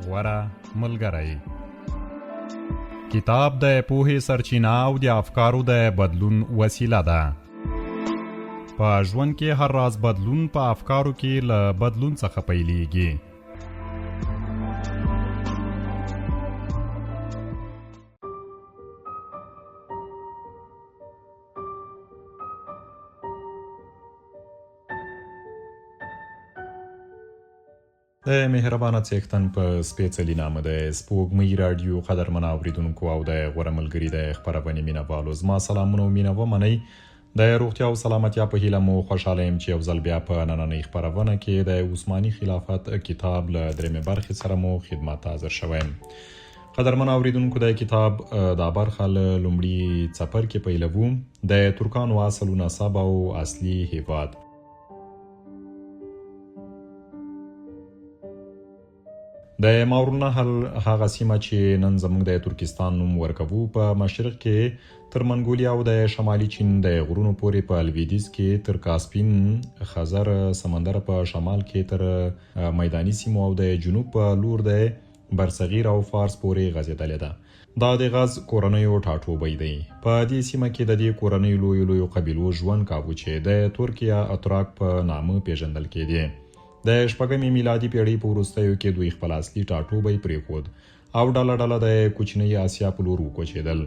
غوره ملګری. کتاب د پوهې سرچینه او د افکارو د بدلون وسیله ده. په ژوند کې هر راز بدلون په افکارو کې له بدلون څخه پیلېږي. د مهربانه څښتن په سپېڅلي نامه د سپوږمۍ راډیو قدرمن اوریدونکو او د غوره ملګري د خپرونې مینه والو زما سلامونه او مینه ومنئ. د روغتیا او سلامتیا په هیله مو خوشحاله یم چې یو ځل بیا په نننۍ خپرونه کې د عثماني خلافت کتاب له درېمې برخې سره مو خدمت ته حاضر شوی یم. قدرمن اوریدونکو، د کتاب دا برخه له لومړي څپرکي پیلوو، د ترکانو اصل و نسب او اصلي هیواد. د ماورالنهر هغه سیمه چې نن زموږ د ترکستان نوم ورکوو، په مشرق کې تر منګولیا او د شمالي چین د غرونو پورې، په لویدیځ کې تر کاسپین خزر سمندر، په شمال کې تر میداني سیمو او د جنوب په لور د برصغیر او فارس پورې غځېدلې ده. دا د غز کورنیو ټاټوبی دی. په دې سیمه کې د دې کورنۍ لویو لویو قبیلو ژوند کاوه چې د ترک یا اتراک په نامه پېژندل کېدې. د شپږمې میلادي پېړۍ په وروستیو کې دوی خپل اصلي ټاټوبی پرېښود او ډله ډله د کوچنۍ اسیا په لور وکوچېدل.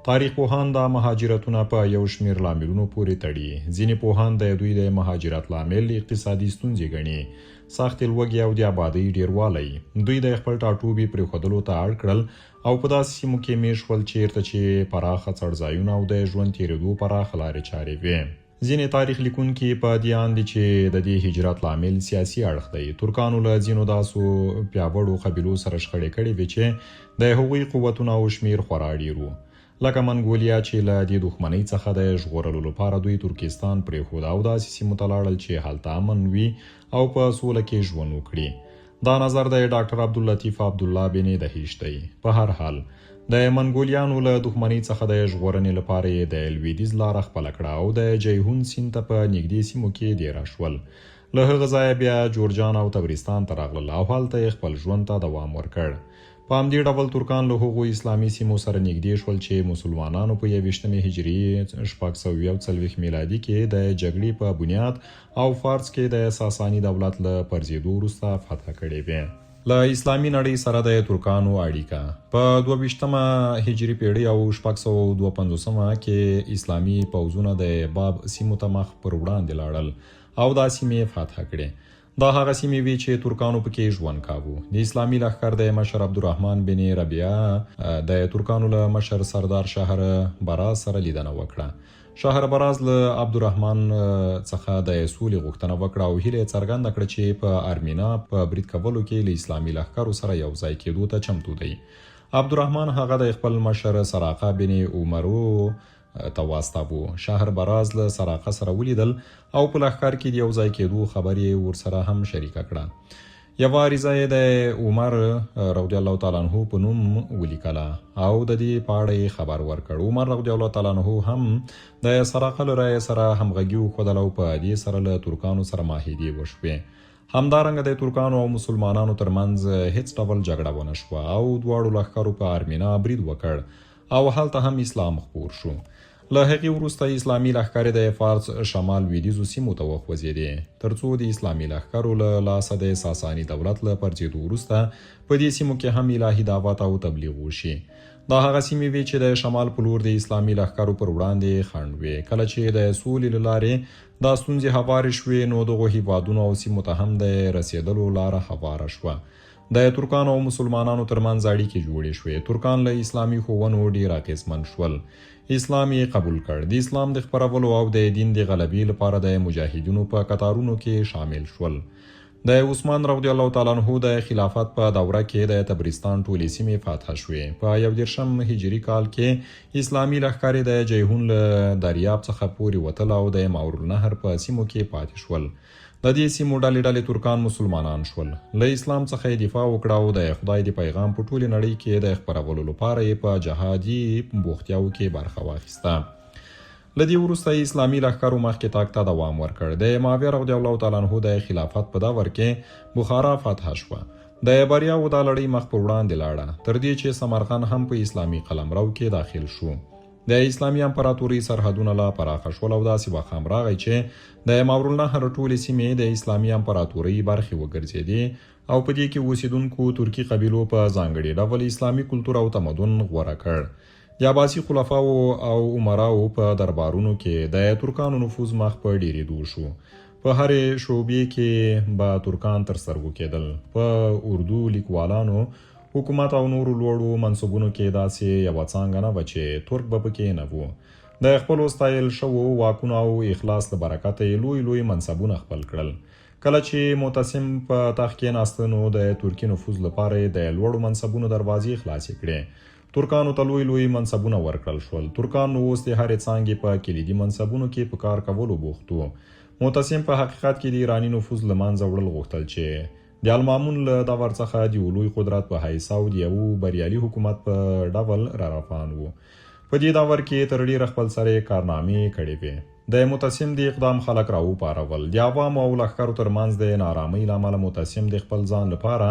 تاریخ پوهان دا مهاجرتونه په یو شمېر لاملونو پورې تړي. ځینې پوهان د دوی د مهاجرت لامل اقتصادي ستونزې ګڼي، سختې لوږې او د ابادۍ ډېروالی. دوی د خپل ټاټوبي پرېښودلو ته اړ کړل او په داسې سیمو کې مېشت شول چېرته چې پراخه څړځایونه او د ژوند تېرېدو پراخه لارې چارې وې. ځینې تاریخ لیکونکي په دې اند دي چې د دې هجرت لامل سیاسي اړخ دی. ترکانو له ځینو داسو پیاوړو قبیلو سره شخړې کړې وې چې د هغوی قوتونه او شمېر خورا ډېر وو. لکه منګولیا چې له دې دښمنۍ څخه د ژغورلو لپاره دوی ترکستان پرېښود او داسې سیمو ته لاړل چې هلته امن وي او په سوله کې ژوند وکړي. دا نظر د ډاکټر عبداللطیف عبدالله بن دهیش دی. په هر حال، د منګولیانو له دښمنۍ څخه د ژغورنې لپاره یې د لویدیځ لاره خپله کړه او د جیحون سیند ته په نږدې سیمو کې دېره شول. له هغه ځایه بیا جورجان او تبریستان ته راغلل او هلته یې خپل ژوند ته دوام ورکړ. په همدې ډول ترکان له هغو اسلامي سیمو سره نږدې شول چې مسلمانانو په یوویشتمې هجري، 641 میلادي، کې د جګړې په بنیاد او فارس کې د ساساني دولت له پرځېدو وروسته فتح کړې وې. له اسلامي نړۍ سره د ترکانو اړیکه. په دوه ویشتمه هجري پېړۍ او 652 کې اسلامي پوځونه د باب سیمو ته مخ پر وړاندې لاړل او دا سیمې یې فتح کړې. دا هغه سیمې وې چې ترکانو پکې ژوند کاوه. د اسلامي لښکر د مشر عبدالرحمن بن ربیعه د ترکانو له مشر سردار شهر براز سره لیدنه وکړه. شهر براز له عبدالرحمن څخه د سولې غوښتنه وکړه او هیله یې څرګنده کړه چې په ارمینا په برید کولو کې له اسلامي لښکرو سره یو ځای کېدو ته چمتو دی. عبدالرحمن هغه د خپل مشر سراقه بن عمرو ته واستاوه. شهر براز له سراقه سره ولیدل او په لښکر کې د یو ځای کېدو خبر یې ورسره هم شریکه کړه. یوه عریضه یې د عمر رضی الله تعالی عنه په نوم ولیکله او د دې په اړه یې خبر ورکړ. عمر رضی الله تعالی عنه هم د سراقه له رایې سره همغږي وښودله او په دې سره له ترکانو سره معاهدې وشوې. همدارنګه د ترکانو او مسلمانانو ترمنځ هیڅ ډول جګړه ونه شوه او دواړو لښکرو په ارمینا برید وکړ او هلته هم اسلام خپور شو. له هغې وروسته اسلامي لښکرې د فارس شمال لویدیځو سیمو ته وخوځېدې، ترڅو د اسلامي لښکرو له لاسه د ساساني دولت له پرځېدو وروسته په دې سیمو کې هم الهي دعوت او تبلیغ وشي. دا هغه سیمې وې چې د شمال په لور د اسلامي لښکرو پر وړاندې خنډ وې. کله چې د سولې له لارې دا ستونزې هوارې شوې، نو دغو هېوادونو او سیمو ته هم د رسېدلو لاره هواره شوه. د ترکانو او مسلمانانو ترمنځ اړیکې جوړې شوې. ترکان له اسلامي ښوونو ډېر اغېزمن شول. اسلام یې قبول کړ. د اسلام د خپرولو او د دین د غلبې لپاره د مجاهدینو په کتارونو کې شامل شول. د عثمان رضی الله تعالی عنه د خلافت په دوره کې د تبرستان ټولې سیمې فتح شوې. په یو دېرشم هجري کال کې اسلامي لښکرې د جیحون له دریاب څخه پورې وتل او د ماورالنهر په سیمو کې پاتې شول. د دې سیمو ډلې ډلې ترکان مسلمانان شول، له اسلام څخه یې دفاع وکړه او د خدای د پیغام په ټولې نړۍ کې د خپرولو لپاره یې په جهادي بوختیاوو کې برخه واخیسته. له دې وروسته یې اسلامي لښکرو مخکې تګ ته دوام ورکړ. د معاویه رضی الله تعالی عنه د خلافت په دور کې بخارا فتح شوه. د بریاوو دا لړۍ مخ په وړاندې لاړه، تر دې چې سمرقند هم په اسلامي قلمرو کې داخل شو. د اسلامي امپراتورۍ سرحدونه لا پراخه شول او داسې وخت هم راغی چې د ماورالنهر ټولې سیمې د اسلامي امپراتورۍ برخې وګرځېدې او په دې کې اوسېدونکو ترکي قبیلو په ځانګړي ډول اسلامي کلتور او تمدن غوره کړ. د عباسي خلفاوو او امراوو په دربارونو کې د ترکانو نفوذ مخ په ډېرېدو شو. په هرې شعبې کې به ترکان تر سترګو کېدل. په اردو، لیکوالانو، حکومت او نورو لوړو منصبونو کې داسې یوه څانګه نه وه چې ترک به پکې نه وو. د خپلو ستایل شوو واکونو او اخلاص له برکته یې لوی لوی منصبونه خپل کړل. کله چې معتصم په تخت کېناسته نو د ترکي نفوذ لپاره یې د لوړو منصبونو دروازې خلاصې کړې. ترکانو ته لوی لوی منصبونه ورکړل شول. ترکان نو اوس د هرې څانګې په کلیدي منصبونو کې په کار کولو بوخت وو. معتصم په حقیقت کې د ایراني نفوذ له منځه وړل غوښتل چې د المامون له دور څخه د یو لوی قدرت په حیث او د یو بریالي حکومت په ډول راروان وو. په دې دور کې تر ډېره خپلسرې کارنامې کړې وې. د معتصم دې اقدام خلک راوپارول. د عوامو او لښکرو تر منځ د ناارامۍ له امله معتصم د خپل ځان لپاره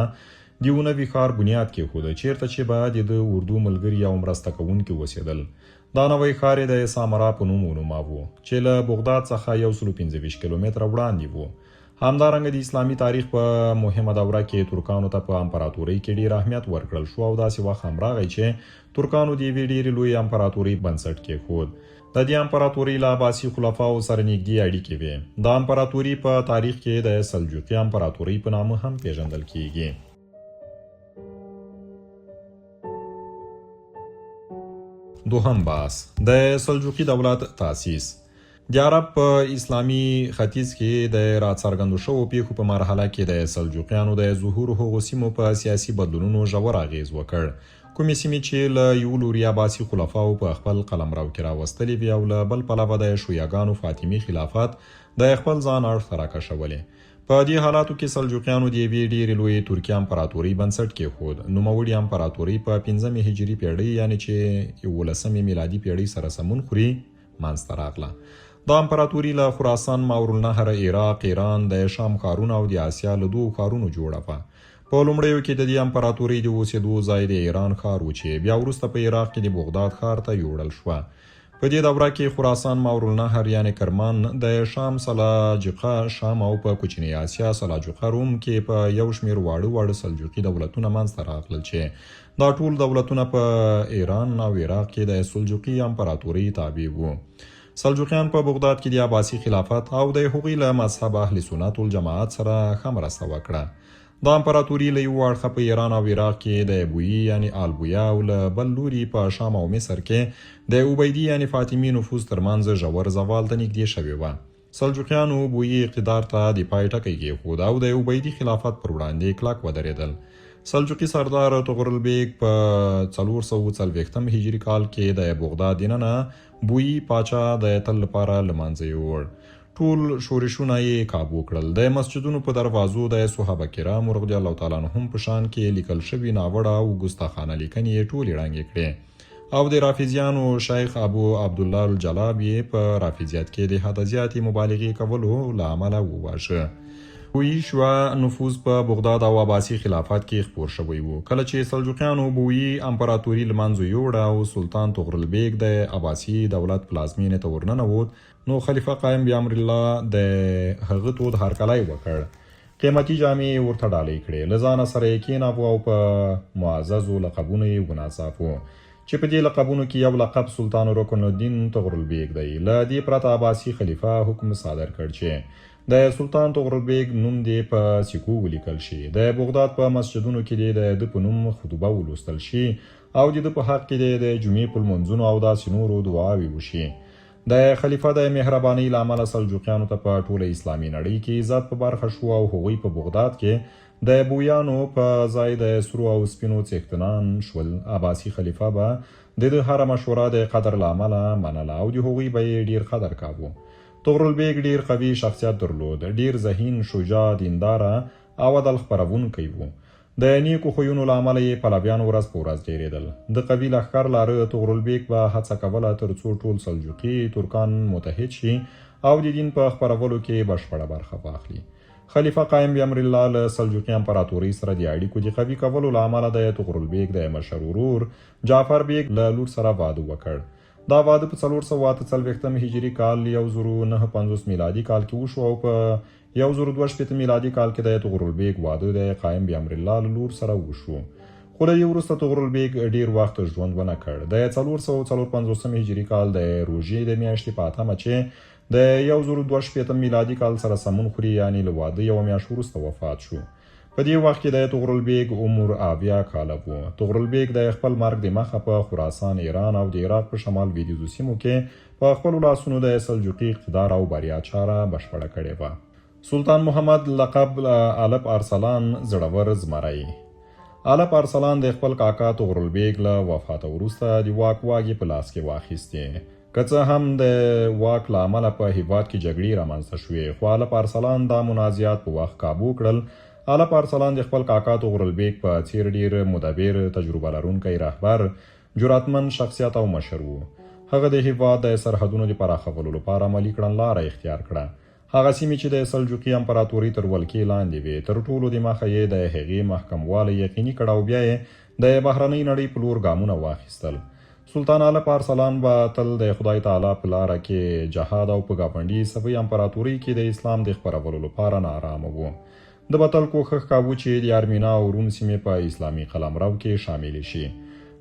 د یو نوي ښار بنیاد کېښوده، چېرته چې به د ده اردو ملګري او مرسته کوونکي اوسېدل. دا نوی ښار یې د سامرا په نوم ونوماوه، چې له بغداد څخه 125 کیلومتره وړاندې و. همدارنګه د اسلامي تاریخ په مهمه دوره کې ترکانو ته په امپراتورۍ کې ډېر اهمیت ورکړل شو او داسې وخت هم راغی چې ترکانو د یوې ډېرې لویې امپراتورۍ بنسټ کېښود. د دې امپراتورۍ له عباسي خلفاوو سره نږدې اړیکې وې. دا امپراتوري په تاریخ کې د سلجوقي امپراتورۍ په نامه هم پېژندل کېږي. دوهم بحث، د سلجوقي دولت تاسیس. د عرب په اسلامي ختیځ کې د راڅرګندو شوو پېښو په مرحله کې د سلجوقیانو د ظهور هغو سیمو په سیاسي بدلونونو ژور اغېز وکړ، کومې سیمې چې له یو لوري عباسي خلفاوو په خپل قلمرو کې راوستلې وې او له بل پلوه د شیعه ګانو فاطمي خلافت د خپل ځان اړخ ته راکشولې. په دې حالاتو کې سلجوقیانو د یوې ډېرې لویې ترکي امپراتورۍ بنسټ کېښود. نوموړې امپراتورۍ په پنځمې هجري پېړۍ یعنې چې یوولسمې میلادي پېړۍ سره سمون خوري، منځ ته راغله. دا امپراتوري له خراسان، ماورالنهر، عراق، ایران، د شام ښارونو او د اسیا له دوو ښارونو جوړه وه. په لومړیو کې د دې امپراتورۍ د اوسېدو ځای د ایران ښار و چې بیا وروسته په عراق کې د بغداد ښار ته یوړل شوه. په دې دوره کې خراسان، ماورالنهر یعنې کرمان، د شام سلاجقه شام او په کوچنۍ اسیا سلاجقه روم کې په یو شمېر واړه واړه سلجوقي دولتونه منځ ته راغلل چې دا ټول دولتونه په ایران او عراق کې د سلجوقي امپراتورۍ تابع وو. سلجوقیان په بغداد کې د عباسي خلافت او د هغوی له مذهب اهل سنت والجماعت سره ښه مرسته وکړه. دا امپراتوري له یو اړخه په ایران او عراق کې د ابویي یعنې آل بویه او له بل لوري په شام او مصر کې د عبیدي یعنې فاطمي نفوذ ترمنځ ژور زوال ته نږدې شوې وه. سلجوقیانو بویي اقتدار ته د پای ټکی کېښود او د عبیدي خلافت پر وړاندې کلک ودرېدل. سلجوقي سردار طغرل بیګ په 440 هجري کال کې د بغداد دننه بویي پاچا د تل لپاره له منځه یووړ. ټول شورشونه یې کابو کړل. د مسجدونو په دروازو د صحابه کرامو رضی الله تعالی عنهم په شان کې لیکل شوي ناوړه او ګستاخانه لیکنې یې ټولې ړنګې کړې او د رافضیانو شیخ ابو عبدالله الجلاب یې په رافضیت کې د حده زیاتې مبالغې کولو له امله وواژه. بویي شیعه نفوذ په بغداد او عباسي خلافت کې خپور شوی و. کله چې سلجوقیانو بویي امپراتوري له منځه یوړه او سلطان طغرل بیګ د عباسي دولت پلازمېنې ته ورننوت، نو خلیفه قایم بامر الله د هغه تود هرکلی وکړ، قیمتي جامې یې ورته ډالۍ کړې، له ځانه سره یې کېناوه او په معززو لقبونو یې ونازاوه، چې په دې لقبونو کې یو لقب سلطان رکن الدین طغرل بیګ دی. له دې پرته عباسي خلیفه حکم صادر کړ چې د سلطان طغرل بیګ نوم دې په سیکو ولیکل شي، د بغداد په مسجدونو کې دې د ده په نوم خطبه ولوستل شي او د ده په حق کې دې د جمعې په لمونځونو او داسې نورو دعاوې وشي. د خلیفه د مهربانۍ له امله سلجوقیانو ته په ټوله اسلامي نړۍ کې عزت په برخه شو او هغوی په بغداد کې د بویانو په ځای د سرو او سپینو څښتنان شول. عباسي خلیفه به د ده هره مشوره د قدر له امله منله او د هغوی به یې ډیر قدر کاوه. طغرل بیګ ډیر قوي شخصیت درلود، ډیر ذهین، شجاع، دینداره او عدل خپروونکی و. د نېکو خویونو له امله یې پلویان ورځ په ورځ ډېرېدل. ده قوي لښکر لاره، طغرل بیګ به هڅه کوله تر څو ټول سلجوقي ترکان متحد شي او د دین په خپرولو کې بشپړه برخه واخلي. خلیفه قایم بامر الله له سلجوقي امپراتورۍ سره د اړیکو د قوي کولو له امله د طغرل بیګ د مشر ورور جعفر بیګ له لور سره واده وکړ. دا واده په 448 هجري کال، 1059 میلادي کال کې وشو او په 1062 میلادي کال کې د طغرل بیګ واده د قایم بامر الله له لور سره وشو. خو له دې وروسته طغرل بیګ ډیر وخت ژوند ونه کړ. د 454 هجري کال د روژې د میاشتې په اتمه چې د 1062 میلادي کال سره سمون خوري، یعنې له واده یوه میاشت وروسته وفات شو. په دې وخت کې د طغرل بیګ عمر 70 کاله وو. طغرل بیګ د خپل مرګ د مخه په خراسان، ایران او د عراق په شمال لویدیځو سیمو کې په خپلو لاسونو د سلجوقي اقتدار او بریا چاره بشپړه کړې وه. سلطان محمد لقب الپ ارسلان، زړور زمری. الپ ارسلان د خپل کاکا طغرل بیګ له وفاته وروسته د واک واګې په لاس کې واخیستې. که څه هم د واک له امله په هیواد کې جګړې رامنځته شوې، خو الپ ارسلان دا منازعات په وخت کابو کړل. الپ ارسلان د خپل کاکا طغرل بیګ په څیر ډیر مدبر، تجربه لرونکی رهبر، جراتمن شخصیت او مشر وو. هغه د هیواد د سرحدونو د پراخولو لپاره عملي کړنلاره اختیار کړه. هغه سیمې چې د سلجوقي امپراتورۍ تر ولکې لاندې وې، تر ټولو د مخه یې د هغې محکموالی یقیني کړ او بیا یې د بهرنۍ نړۍ په لور ګامونه واخیستل. سلطان الپ ارسلان به تل د خدای تعالی په لاره کې جهاد او په ګاونډي عیسوي امپراتورۍ کې د اسلام د خپرولو لپاره ناارامه وو. ده به تل کوښښ کاوه چې د ارمینا او روم سیمې په اسلامي قلمرو کې شاملې شي.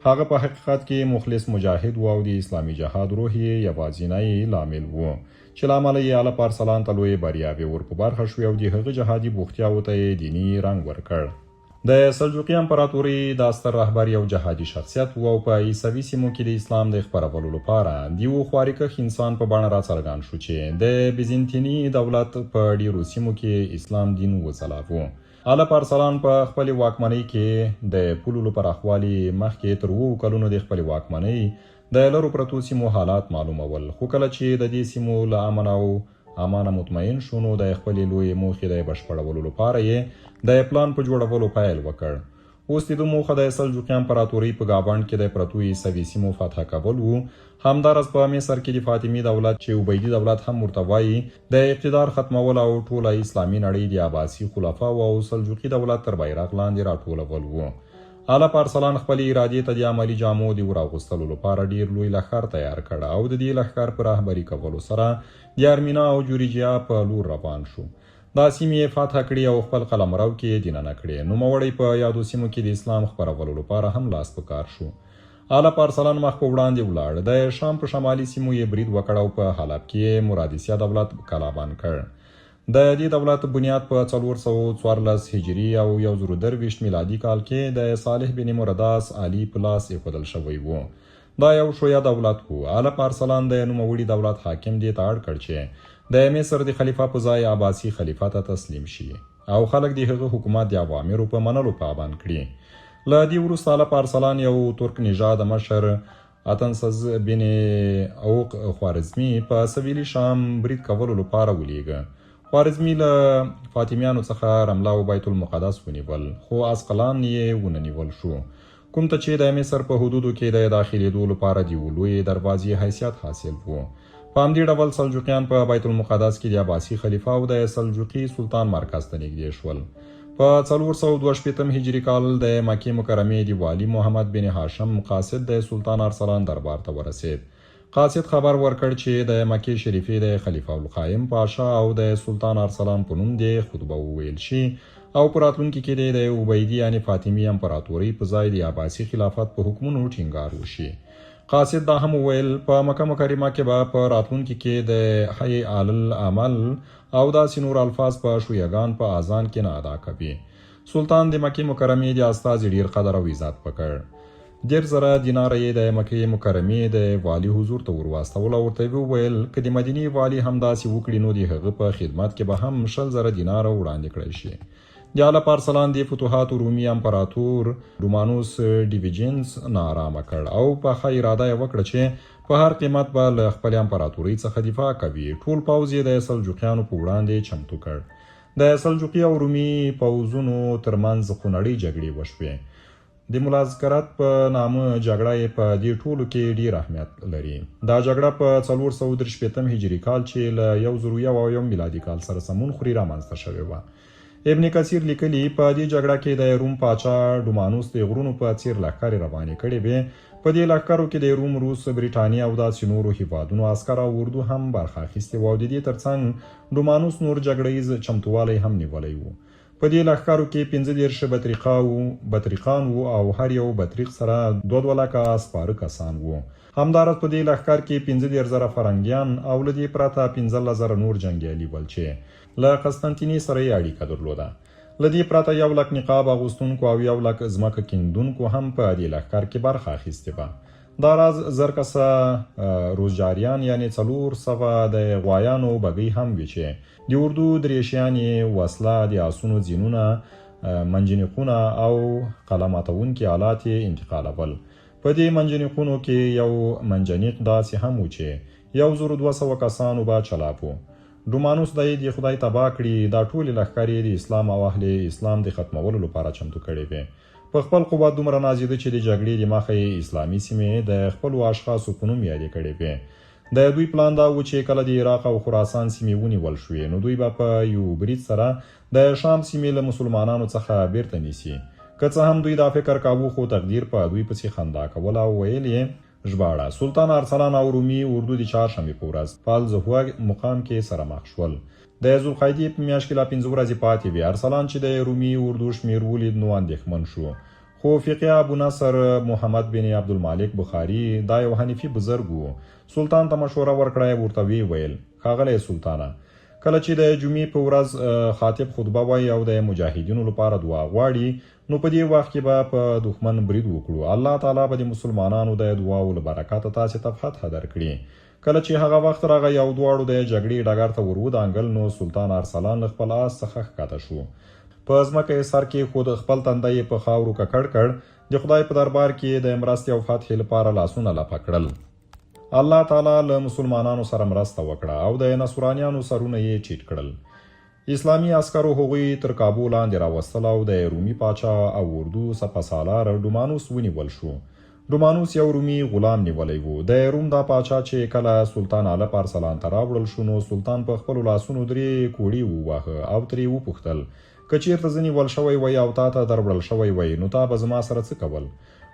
هغه په حقیقت کې مخلص مجاهد و او د اسلامي جهاد روح یې یوازینی لامل و چې له امله یې الپ ارسلان ته لویې بریاوې ور په برخه شوې او د هغه جهادي بوختیاوو ته یې دیني رنګ ورکړ. د سلجوقي امپراتورۍ دا ستر رهبر یو جهادي شخصیت و او په عیسوي سیمو کې د اسلام د خپرولو لپاره د یو خواریکښ انسان په بڼه راڅرګند شو چې د بیزنطیني دولت په ډیرو سیمو کې اسلام دین وځلاوه. الپ ارسلان په خپلې واکمنۍ کې د پولو له پراخوالي مخکې تر اوو کلونو د خپلې واکمنۍ د لرو پرتو سیمو حالات معلومول، خو کله چې د دې سیمو له امن او امانه مطمئن شو نو د خپلې لویې موخې د بشپړولو لپاره یې د پلان په جوړولو پیل وکړ. اوس د ده موخه د سلجوقي امپراتورۍ په ګاونډ کې د پرتو عیسوي سیمو فتح کول وو. همداراز په مصر کې د فاطمي دولت چې عبیدي دولت هم ورته وایي د اقتدار ختمول او ټوله اسلامي نړۍ د عباسي خلفاوو او سلجوقي دولت تر بیرغ لاندې راټولول وو. الپ ارسلان خپلې ارادې ته د عملي جامو د وراغوستلو لپاره ډیر لوی لښکر تیار کړ او د دې لښکر په رهبري کولو سره د ارمینا او جوریجیا په لور روان شو. دا سیمې یې فتح کړې او خپل قلمرو کې یې دننه کړې. نوموړی په یادو سیمو کې د اسلام خپرولو لپاره هم لاس په کار شو. الپ ارسلان مخ په وړاندې ولاړ، د شام په شمالي سیمو یې برید وکړ او په حلب کې یې مرادسیه دولت کلابند کړ. د دې دولت بنیاد په 414 هجري او 1023 میلادي کال کې د صالح بن مرداس علي په لاس ایښودل شوی و. دا یو شیعه دولت و. الپ ارسلان د نوموړي دولت حاکم دې ته اړ کړ چې د مصر د خلیفه په ځای عباسي خلیفه ته تسلیم شي او خلک د هغه حکومت د اوامرو په منلو پابند کړي. له دې وروسته الپ ارسلان یو ترک نژاده مشر اتنسز بن اوق خوارزمي په سویلي شام برید کولو لپاره ولیږه. خوارزمي له فاطمیانو څخه رمله او بیت المقدس ونیول، خو عسقلان یې ونه نیول شو، کوم ته چې د مصر په حدودو کې د داخلېدو لپاره د یو لویې دروازې حیثیت حاصل و. په همدې ډول سلجوقیان په بیت المقدس کې د عباسي خلیفه او د سلجوقي سلطان مرکز ته نږدې شول. په 462 هجري کال د مکې مکرمې د والي محمد بن هاشم قاصد د سلطان ارسلان دربار ته ورسېد. قاصد خبر ورکړ چې د مکې شریفې د خلیفه القایم پاشا او د سلطان ارسلان په نوم دې خطبه وویل شي او په راتلونکي کې دې د عبیدي یعنې فاطمي امپراتورۍ په ځای د عباسي خلافت په حکمونو ټینګار وشي. قاصد دا هم وویل، په مکه مکرمه کې به په راتلونکي کې د حی علی العمل او داسې نور الفاظ په شیعه ګان په اذان کې نه ادا کوي. سلطان د مکې مکرمې د استازي ډیر قدر او عزت وکړ. 30,000 دیناره یې د مکې مکرمې د والي حضور ته ورواستول او ورته یې وویل، که د مدینې والي هم داسې وکړي نو د هغه په خدمت کې به هم 20,000 دیناره وړاندې کړای شي. د الپ ارسلان دې فتوحاتو رومي امپراتور رومانوس ډیویجنس ناارامه کړ او پخه اراده یې وکړه چې په هر قیمت به له خپلې امپراتورۍ څخه دفاع کوي. ټول پوځ یې د سلجوقیانو په وړاندې چمتو کړ. د سلجوقي او رومي پوځونو تر منځ خونړۍ جګړې وشوې. د ملاذکرت په نامه جګړه یې په دې ټولو کې ډیر اهمیت لري. دا جګړه په 463 هجري کال چې له 1071 میلادي کال سره سمون خوري رامنځته شوې وه. ابن کثیر لیکلي، په دې جګړه کې د روم پاچا ډومانوس د غرونو په څیر لښکرې روانې کړې وې. په دې لښکرو کې د روم، روس، بریټانیا او داسې نورو هیوادونو عسکر او اردو هم برخه اخیستې وه او د دې ترڅنګ ډومانوس نور جګړه ییز چمتووالی هم نیولی و. په دې لښکرو کې 35 بطریقان وو او هر یو بطریق سره دوه دوه لکه سپاره کسان وو. همداراز په دې لښکر کې 35 زره فرنګیان او له دې پرته 15 زره نور جنګیالي ول چې له قسطنطینې سره یې اړیکه درلوده. له دې پرته یو لک نقاب اغوستونکو او یو لک ځمکه کیندونکو هم په دې لښکر کې برخه اخیستې وه. دا راز زر کسه روزجاریان یعنې 400 د غوایانو بګۍ هم وې چې د اردو دریشیان یې وسله، د آسونو ځینونه، منجنیقونه او قلعه ماتوونکي آلات یې انتقالول. په دې منجنیقونو کې یو منجنیق داسې هم و چې 1200 کسانو به چلاوو. ډومانوس دی دې خدای تباه کړي، دا ټولې لښکرې یې د اسلام او اهل اسلام د ختمولو لپاره چمتو کړې وې. په خپل قوت دومره نازېده چې د جګړې د مخه یې اسلامي سیمې د خپلو اشخاصو په نوم یادې کړې وې. د دوی پلان دا و چې کله د عراق او خراسان سیمې ونیول شوې نو دوی به په یو برید سره د شام سیمې له مسلمانانو څخه بیرته نیسي. که څه هم دوی دا فکر کاوه خو تقدیر په دوی پسې خندا کوله او ویل یې، ژباړه، سلطان ارسلان او رومي اردو د چهارشنبې په ورځ په الزهوه مقام کې سره مخ شول. د ذوالقعدې په میاشت کې لا پنځه ورځې پاتې وې. ارسلان چې د رومي اردو شمېر ولید نو اندېښمن شو. خو فقیه ابو نصر محمد بن عبدالمالک بخاري، دا یو حنیفي بزرګ و، سلطان ته مشوره ورکړه او ورته ویې ویل، ښاغلی سلطانه! کله چې د جمعې په ورځ خاطب خطبه وایي او د مجاهدینو لپاره دعا غواړي نو په دې وخت کې به په دښمن برید وکړو، الله تعالی به د مسلمانانو د دعاوو له برکته تاسې ته فتح درکړي. کله چې هغه وخت راغی او دواړو د جګړې ډګر ته ور ودانګل نو سلطان ارسلان له خپل آس څخه ښکته شو. په ځمکه یې سر کېښود، خپل تندی یې په خاورو ککړ کړ، د خدای په دربار کې یې د مرستې او فتحې لپاره لاسونه لپه کړل. الله تعالی له مسلمانانو سره مرسته وکړه او د نصرانیانو سرونه یې ټیټ کړل. اسلامي عسکرو هغوی تر کابو لاندې راوستل او د رومي پاچا او اردو سپه سالار ډومانوس ونیول شو. ډومانوس یو رومي غلام نیولی و. د روم دا پاچا چې کله سلطان الپ ارسلان ته راوړل شو نو سلطان په خپلو لاسونو درې کوړې وواهه او ترې وپوښتل، که چیرته زه نیول شوی وای او تا ته دروړل شوی وای نو تا به زما سره څه کول؟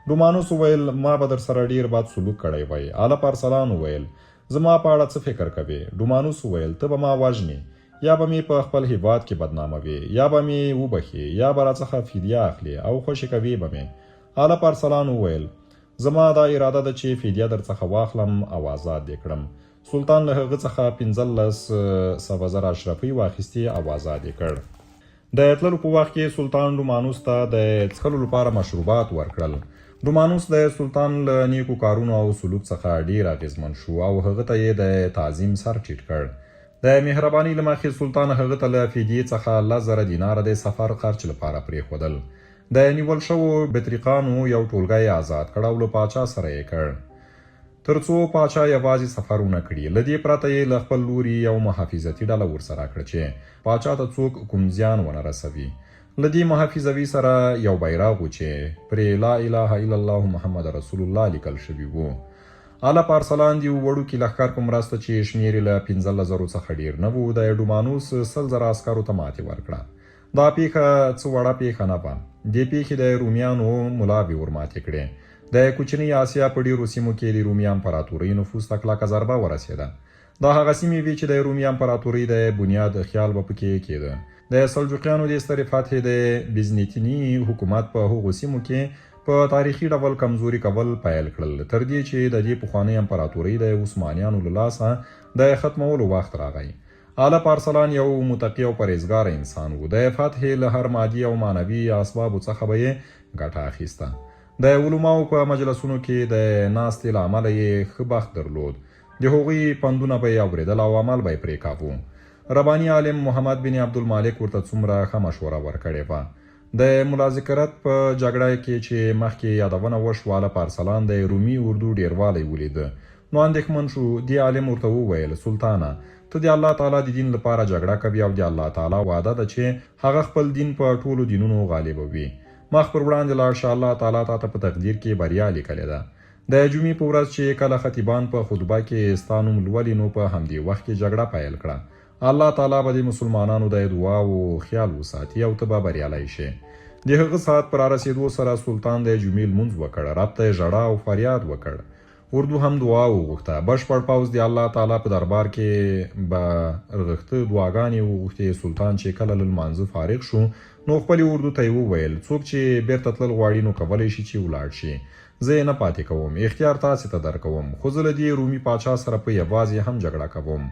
ډومانوس وویل، ما به درسره ډیر بد سلوک کړی وای. الپ ارسلان وویل، زما په اړه څه فکر کوې؟ ډومانوس وویل، ته به ما وژنې. یا به مې په خپل هېواد کې بدناموې، یا به مې وبښې، یا به راڅخه فدیه اخلې او خوشې کوې به مې. الپ ارسلان وویل، زما دا اراده ده چې فدیه درڅخه واخلم او ازاد دې کړم. سلطان له هغه څخه 1500 زره اشرفۍ واخیستې او ازاد یې کړ. د تللو په وخت کې سلطان ډومانوس ته د څښلو لپاره مشروبات ورکړل. ډومانوس د سلطان له نیکو کارونو او سلوک څخه ډیر اغیزمن شو او هغه ته یې د تعظیم سر ټیټ کړ. د مهربانۍ له مخې سلطان هغه ته له فدیې څخه 10,000 دیناره د سفر خرچ لپاره پرېښودل. د نیول شوو بطریقانو یو ټولګی یې ازاد کړ او له پاچا سره یې کړ. تر څو پاچا یوازې سفر ونه کړي. له دې پرته یې له خپل لوري یو محافظتي ډله ورسره کړه چې پاچا ته څوک کوم زیان ونه رسوي. له دې محافظوي سره یو بیرغ و چې پرې لا اله الا الله محمد رسول الله لیکل شوي وو. الپ ارسلان د یو وړوکي لښکر په مرسته چې شمېر یې له 15 زرو څخه ډېر نه و، د ډومانوس 100 زره عسکرو ته ماتې ورکړه. دا پېښه څه وړه پېښه نه وه. دې پېښې د رومیانو ملاوې ورماتې کړې. د کوچنۍ اسیا په ډېرو سیمو کې د رومي امپراتورۍ نفوذ ته کلکه ضربه ورسېده. دا هغه سیمې وې چې د رومي امپراتورۍ د بنیاد خیال به پکې کېده. د سلجوقیانو دې سترې فتحې د بیزنطیني حکومت په هغو سیمو کې په تاریخي ډول کمزوري کول پیل کړل، تر دې چې د دې پخوانۍ امپراتورۍ د عثمانیانو له لاسه د ختمولو وخت راغی. الپ ارسلان یو متقي او پرهېزګاره انسان و. د فتحې له هر مادي او معنوي اسبابو څخه به یې ګټه اخیسته. د علماوو په مجلسونو کې د ناستې له امله یې ښه بخت درلود. د هغوی پندونه به یې اورېدل او عمل به یې پرې کاوه. رباني عالم محمد بن عبدالمالک ورته څومره ښه مشوره ورکړې وه. د ملاذکرت په جګړه کې چې مخکې یادونه وشوه، الپ ارسلان د رومي اردو ډېروالی ولید، نو اندېښمن شو. دې عالم ورته وویل، سلطانه! ته د الله تعالی د دین لپاره جګړه کوې او د الله تعالی وعده ده چې هغه خپل دین په ټولو دینونو غالبوي. مخ پر وړاندې لاړ شه، الله تعالی تاته په تقدیر کې بریا لیکلې ده. د جمعې په ورځ چې کله خطیبان په خطبه کې ستا نوم لولي نو په همدې وخت کې جګړه پیل کړه. الله تعالی به د مسلمانانو د دعاوو خیال وساتي او ته به بریالی شې. د هغه ساعت په رارسېدو سره سلطان د جمعې لمونځ وکړ، رب ته یې ژړا او فریاد وکړ. اردو هم دعا وغوښته، بشپړ پوځ د الله تعالی په دربار کې به رغښته دعاګانې وغوښتې، سلطان چې کله له لمانځه فارغ شو نو خپلې اردو ته یې وویل، څوک چې بېرته تلل غواړي نو کولی شي چې ولاړ شي، زه یې نه پاتې کوم، اختیار تاسې ته درکوم، خو زه له دې رومي پاچا سره په یوازې هم جګړه کوم.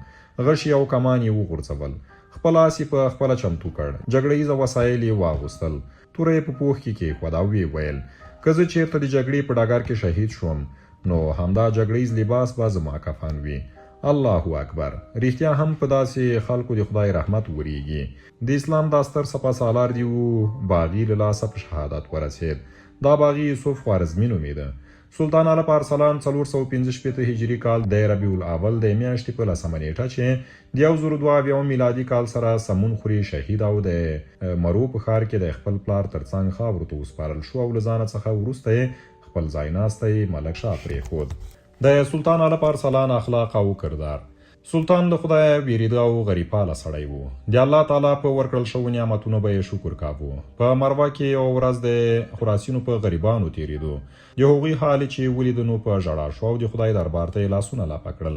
غشي او کمان یې وغورځول، خپل آس یې په خپله چمتو کړ، جګړه ییزه وسایل یې واغوستل، توره یې په پوښ کې کېښوده او ویې ویل، که زه چېرته د جګړې په ډګر کې شهید شوم، نو همدا جګړه ییز لباس به زما کفن وي. الله اکبر! رښتیا هم په داسې خلکو د خدای رحمت ورېږي. د اسلام دا ستر سپه سالار د یو باغي له لاسه په شهادت ورسېد. دا باغي یوسف خوارزمي نومېده. سلطان الپ ارسلان 465 هجري کال د ربیع الاول د میاشتې په لسمه نیټه چې د 1072 میلادي کال سره سمون خوري شهید او د مرو په ښار کې د خپل پلار تر څنګ خاورو ته وسپارل شو او له ځانه څخه وروسته یې خپل ځایناستی ملک شاه پرېښود. د سلطان الپ ارسلان اخلاق او کردار. سلطان له خدایه وېرېده او غریبپاله سړی و. د الله تعالی په ورکړل شوو نعمتونو به یې شکر کاوه. په مروه کې یوه ورځ د خراسینو په غریبانو تېرېدو. د هغوی حال یې چې ولید نو په ژړا شو او د خدای دربار ته یې لاسونه لپه کړل.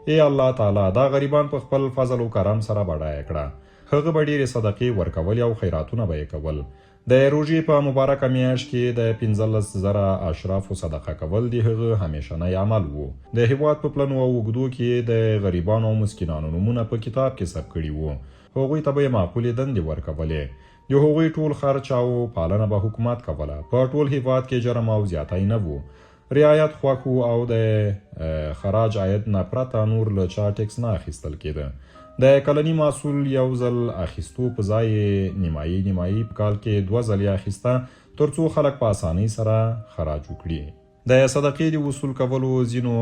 ای الله تعالی! دا غریبان په خپل فضل و کرم سره بډایه کړه. هغه به ډېرې صدقې ورکولې او خیراتونه به یې کول. د روژې په مبارکه میاشت کې د 15,000 اشرافو صدقه کول د هغه همیشنی عمل وو. د هیواد په پلنو او اوږدو کې یې د غریبانو او مسکینانو نومونه په کتاب کې ثبت کړي وو. هغوی ته به یې معقولې دندې ورکولې. د هغوی ټول خرچ او پالنه به حکومت کوله. په ټول هیواد کې جرم او زیاتی نه وو. رعایت خوښ وو او د خراج عاید نه پرته نور له چا ټیکس نه اخیستل کېده. د کلني محصول یو ځل اخیستو په ځای یې نیمایي نیمایي په کال کې دوه ځلې اخیسته تر څو خلک په اسانۍ سره خراج وکړي. د صدقې د وصول کولو ځینو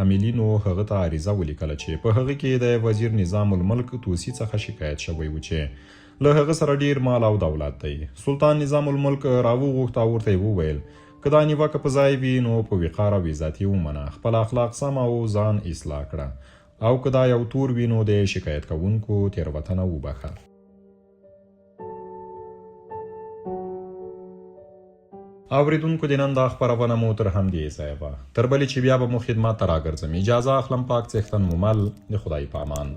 عاملینو هغه ته عریضه ولیکله چې په هغه کې د وزیر نظام الملک طوسي څخه شکایت شوی و چې له هغه سره ډیر مال او دولت دی. سلطان نظام الملک راوغوښت او ورته یې وویل، که دا نیوکه په ځای وي نو په وقار او عزت یې ومنه، خپل اخلاق سم او ځان اصلاح کړه او که دا یو تور وي نو د شکایت کوونکو تېروتنه وبخښه. اورېدونکو د نن دا خپرونه مو تر همدې ځایه وه. تر بلې چې بیا به مو خدمت ته راګرځم اجازه اخلم پاک څښتن مو مل د خدای په امان.